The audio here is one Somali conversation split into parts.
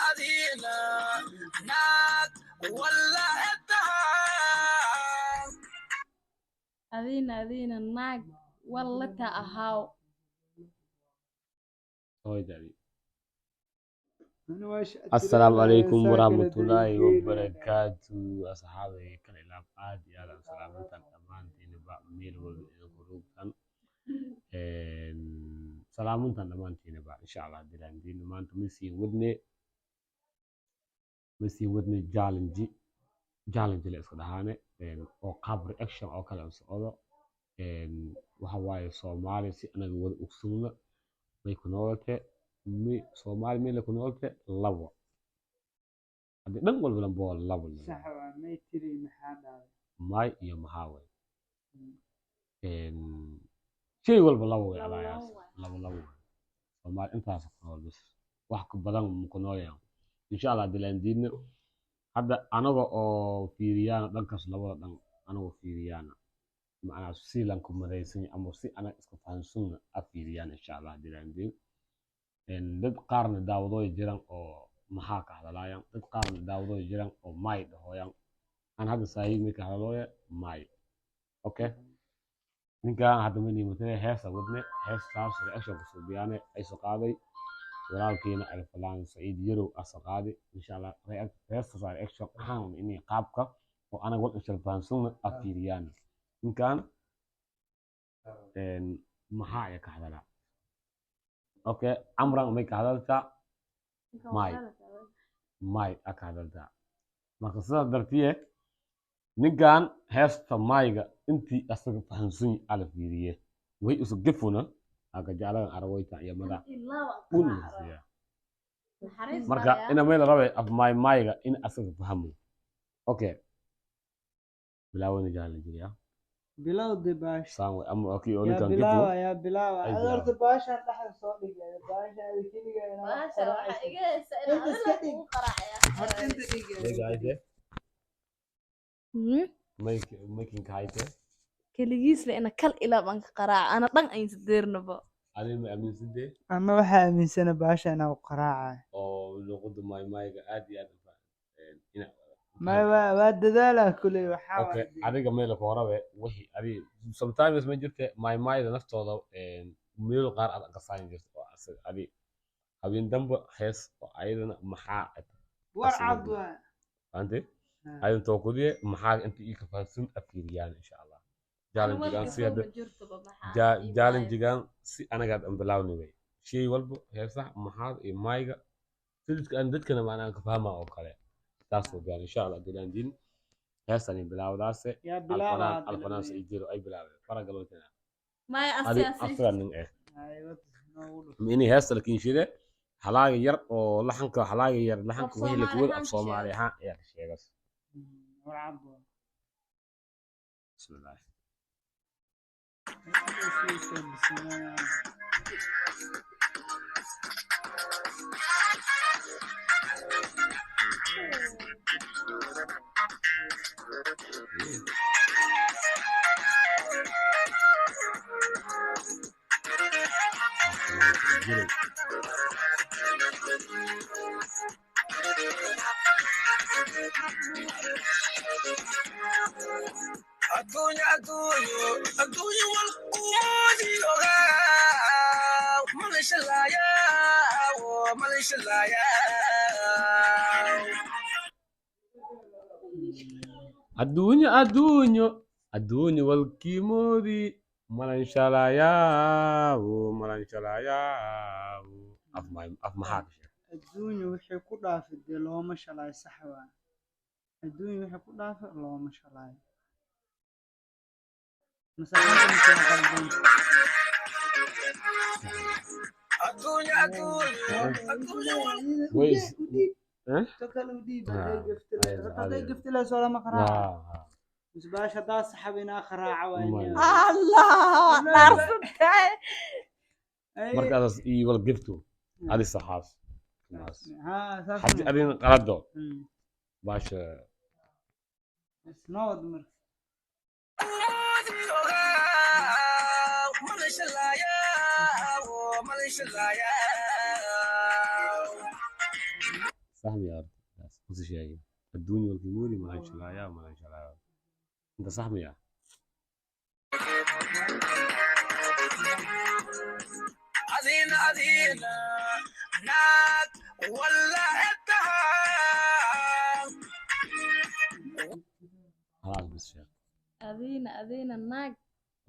Adiina naag walla tahaa. Adiina naag wallata ahaaw. Hooyadii. Assalaamu calaykum waraxmatullaahi wabarakaatu. Asxaabay kala ilaab, aad iyo aad aan salaamantaan dhammaantiinaba, meel walba idinku rugtan salaamantaan dhammaantiinaba. Insha Allah dilaandiin maanta ma siin wadne challenge la iska dhahaane oo qaab reaction oo kale u socdo. Waxa waaye Soomaali si anaga wada ogsugna may ku noolate mi Soomaali meel ku noolate labo haddii dhan walba lamboo labo. Sax waa, may tiri maxaa dhacday? May iyo maxaa way. Shay walba labo way. Labo. Alaayaas. Labo waay. Labo labo way. Soomaali intaas ku nool bas, wax ku badan ma ku noolayaan. Insha Allah dilaan diidna hadda anaga oo fiiriyaana dhankaas, labada dhan anagoo fiiriyaana, macnaa si lan ku madaysan ama si anaga iska fahansanna a fiiriyaan. Insha Allah dilaan diid dad qaarna daawadooy jiraan oo maxaa ka hadlaayaan, dad qaarna daawadooy jiraan oo may dhahooyaan. Aan hadda saahiib may ka hadlooya may. Okay, ninkan hadda ma nimatay heesa wadne, heestaas reaction ku suubiyaane ay soo qaaday walaalkiina Alfalaan Saciid Yarow asa qaaday. Insha Allah heestaas reaction ahaan inay qaabka oo anaga wal insha fahansanna a fiiriyaan. Ninkan maxaa ay ka hadalaa? Okay, Amran may ka hadaltaa. May. May a ka hadaltaa. Marka sidaas dartiye ninkan heesta mayga intii asaga fahansan ala fiiriye way isu gefuna aga jecladan aragooyta iyo madax unasiya. Marka ina meel rabe af may mayga in asaga fahmo. Okay, bilaawani jaalan jiriya. Bilowdi baash. Saan way ama okay oo yaa ninkan gefo. Bilaawa, yaa bilaawa. Ay. Ada Bilaawa. Horta baashaan dhexda soo dhig. Baasha ada keligaa inaa wax Baasha waxaa qaraacayso. iga haysa Inta inaan iska adila dhig. kugu qaraacaya. Horta inta dhig. Mayga hayte. Hmm? Makinka hayte. Keligiisle ina kal ilaa baan ka qaraaca, ana dhan ayn sideernaba. Adiga ma aaminsantee? Ama waxaa aaminsana baasha inaa u qaraacayo. Oo luqada may mayga aad iyo aad u ina May, waa dadaalaa kuley waxaa okay waaye. Adiga meel ka horabe wixii adiga sometimes ma jirte may mayda naftooda meel qaar aad aqasaan jirta oo asaga adi habeen dambe hees oo ayadana maxaa War cad waa. Ante aydan tookudiye maxaa inta ii ka fahansan afiiriyaan. Insha Allah challengegan si hadda challengegan si anagaad aan bilaawni way shay walba heesaha maxaad iyo mayga sidka aan dadkana macnaa ka fahmaa oo kale taas oo gaan. Insha Allah dilaan diin heesani bilaawdaase. Yaa bilaaba. Alfanaan. Hadda. Alfanaan Saciid ay bilaabeen faragalootina. Maya. Adi. Asi. Asaga nin eh. Ay, wad noogu dhuf. Inay heesta la kinshide halaaga yar oo laxanka halaaga yar laxanka Af wixii la Soomaali kuwada af ahaan ka. Soomaali ahaan ayaa ka sheegas. War cad waa. Bismillaah. Bismillah. Jiray. Adduunya, adduunyo, adduunyo walquudi ogaa malishalaayaa, malishalaayaa. Adduunyo, adduunyo, adduunyo walkiimoodii malanshalayaawo, malanshalayaawo. Af may, af maxaa ka sheeg? Adduunyo wixii ku dhaafay dee looma shalaayo, sax waa. Adduunyo wixii ku dhaafay looma shalaayo. Masaxanta mise waa qaldan? Adduunyo, adduunyo, adduunyo wal Ways. Eh? To kale u dhiib. Ah, hadday gaftay ayada, hadday ayada. gaftay soo lama qaraaco. Ah, Mise baasha haddaa saxab inaa qaraaca waa. Maya. Allah, waa dhaarsan tahay. Marka adas ii wal gefto adi saxaas Maas. Haa, saas. Haddii adina qalado baasha. Isnood marka. Ogaa malishalaayaa, malishalaayaa. Sax miya horta taas usi sheegay adduunya walkii moodi malan shalaayaa malan shalaayaa inta sax miya. Adina adina naag walla etaha. Halaas bas sheeg. Adiina adiina naag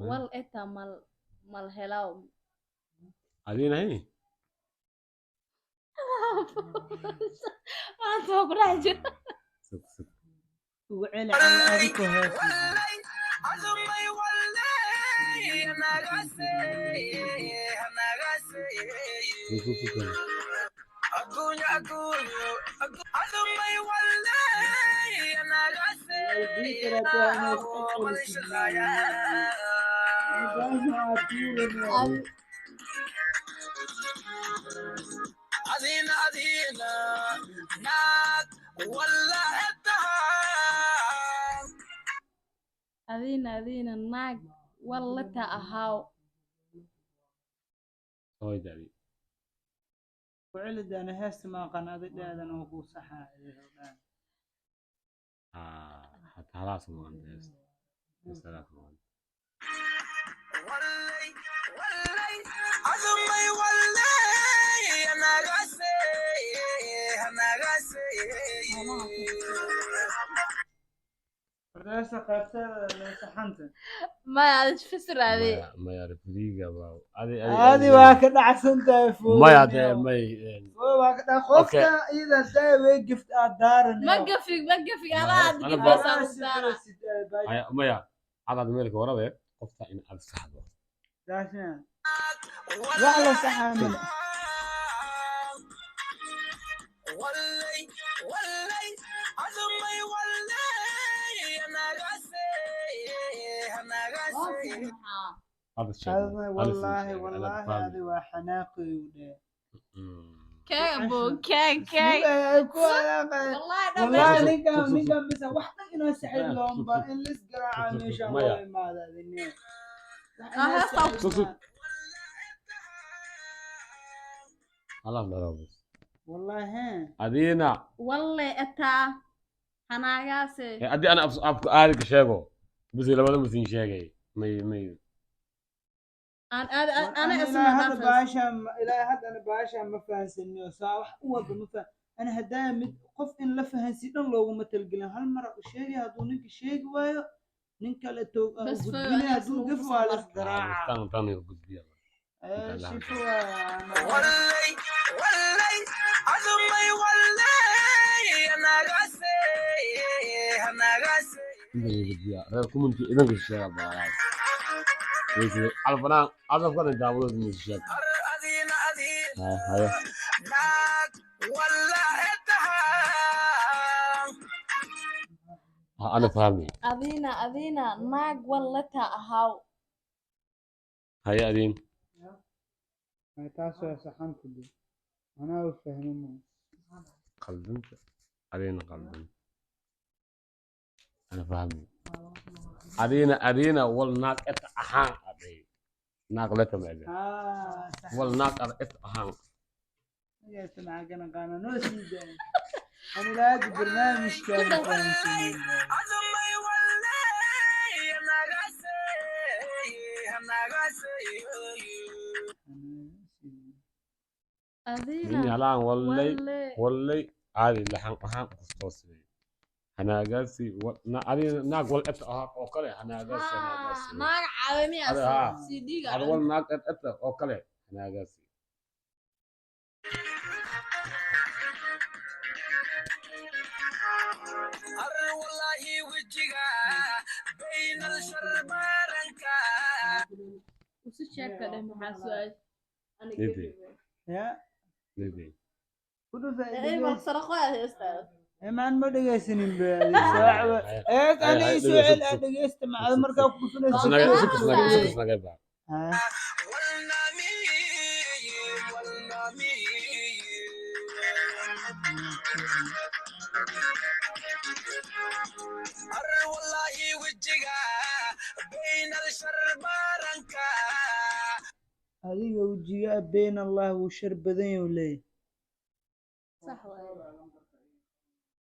wal eta mal mal helaw. Adiina hey. Maanta waa ku dhex jira. Sug sug. Ugu celi cali adiku hees. Wallay adumay wallay nagase nagase. Sug sug sug. Adduunya adduunyo adumay wallay nagase malshaqaya. Adina adina naag walla etaha. Adiina adiina naag wal leta ahaw. Hooyda adi. Ku celi daana heesta maaqan adi dhaadan oo kuu saxaa. Ah, hata halaas maanta heesta heesta halaas maanta. Wallay wallay adumay wallay nagase nagase. Horta heesta qaybtada saxanta. Maya adi fasir adi. Maya maya, refriga baa adi adi. Adi waa ka dhacsan tahay. Maya dee may. Waa ka dhac qofka ida daa way gift aad daaran. Ma gafig ma gafig adaa Maya, ad gafaysaa saara. Aya, maya cadaad meelka warabe qofta in aad saxdo. Wax la saxaa male. Wallay wallay adumay wallay nagase nagase. Hada sheeg. Wallaahi wallaahi adi waa xanaaqi u dheh. Keeg bo keeg keeg. Ku xanaaqay. Wallahi والله dhammaan. ninkan ninkan bisa wax dhan inoo saxib loomba in lis garaaca meesha Maya. loo imaada adine. Ah, heesta. Sug sug. Halaas dhalo bas. Wallahi. Adiina. Walle etaa hanaagaase. Haddii ana afka aadi ka sheego bas labada masin sheegay may may. Aan aad ana ilaa isma hadda dhaafayso. baasha ilaa hadda ana baasha ma fahansaniyo saa wax u wada ma fahan ana haddaa mid qof in la fahansi dhan looguma talgelin hal mar u sheegay hadduu ninka sheegi waayo nin kale toog Bas fayo, gudbinaya aniga hadduu isma gaf ugu waa soo la isgaraaca. Tan tan gudbiya. Shifo waa Wallay wallay adumay wallay nagase nagase. Inta gudbiya reer kumanti idanka sheega baa alfanaan adafkana daawadood ma sheeg. Ar adina adina haya haya. naag walla etaha. Ha ana fahmi. Adiina adiina naag wal leta ahaw. Haya adiin. Taas waa saxanta de anaa u fahmin. Qaldinta adiina qaldan ana fahmi adiina adiina wal naag eta ahaan aday naag leta maade. Ah, sax. Wal naag ad eta ahaan. Dhegeysta maxaa kana qaana noo sii daaya ani ilaa hadda barnaamijkaan ma fahansanin. Adumay wallay nagase nagase. Ini Adiina halaan wallay walle. Wallay caadi laxan ahaan kustoosay hanaagaasi adiina naag wal eta ahaan oo kale hanaagaasi hanaagaasi. Naag caalami Ada, haa. ah CD-ga. Ada wal naag et eta oo kale hanaagaasi. Ar wallahi wejiga baynal sharbaranka. Usi sheegta dheh maxaa su'aal. Nidi. Ya Nidi. ku dhufa. Ee ma saraqo aad heestaa. Maan ma dhegeysanin be eeg ani Ay, ay, soo dhegeyso, cel aad dhegeysta macada markaa ku dhufanayso. Isnaga baa. Ah, walnami walnami. Ar wallahi wejiga baynal sharbaranka. Adiga wejiga been allah wuu shar badan yahu leeyahay. Sax waaye,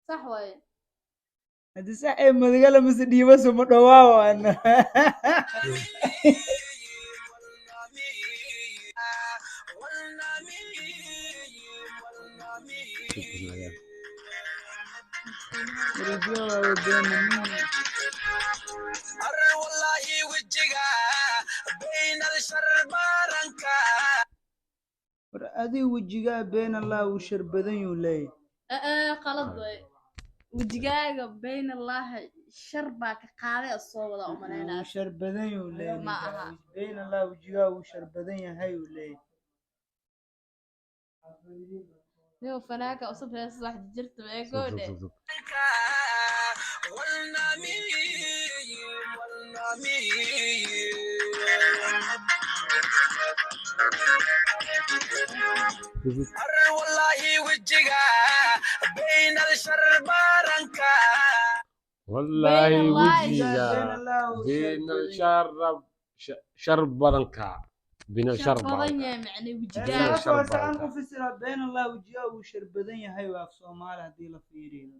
sax waaye. Haddii sax ee madagala mase dhiibaso ma dhawaawo ana. Ar wallahi wejiga baynal sharbaranka. War adiga wejigaa been Allah wuu shar badan yuu leeyahay. Ee, qalad waaye. Wejigaaga bayn Allaahi shar baa ka qaaday oo soo wada Wuu umalaynaa. shar badan yuu leeyahay. Ma aha. Been Allah wejigaa wuu shar badan yahay uu leeyahay. Nin fanaanka usub heesas wax jirta ee goodhe. Sug. Ar wallahi wejiga baynal sharbaranka. Wallaahi Been Allah. wejiga Been Allah wuu shar been badan yahay. sharab shar badanka been shar shar badan badanka. yahay macne Been wejigaaga. shar Sababta aan badanka. u fasiraa been Allah wejigaa wuu shar badan yahay waa af Soomaali haddii la fiiriyo.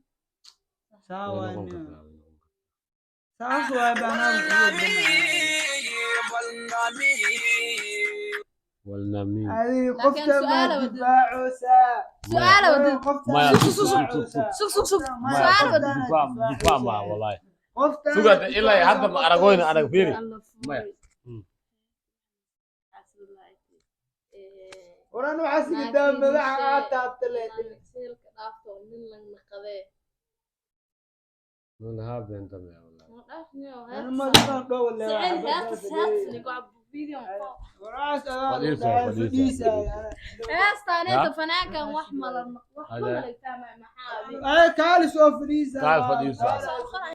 Saa Way waa noqon nin. kartaa, way noqon kartaa. Saas waay baanaa. Walnamiim. Adiga Laakiin qofta ma su'aala wada- difaacoosaa. Su'aala wada- Qofta Maya, ma sug, sug, sug, difaacoosaa. sug, sug, sug. Maya, Su'aal qofta wada- difaac maaha wallahi. Qofta Sugaad ilaa hadda ma aragoyna arag fiiri. Alla Maya. fuuy. Waran waxaa sigidaa madaxa aad taabta leedin. Seelka dhaafto nin la naqadee. Nalaha beenta maya wallahi. Ma dhaafniyo. Ana madaxaan dhow le. Sicil heesta heesta nigu cabo video. Waraas adaa Fadhiisa, dhahay fadhiisa. fadhiisa. Heestaaneeta fanaankan wax mala wax ma Hada. malaytaa maxaa Ay kaali soo fadhiisa. Kaali fadhiisa. soo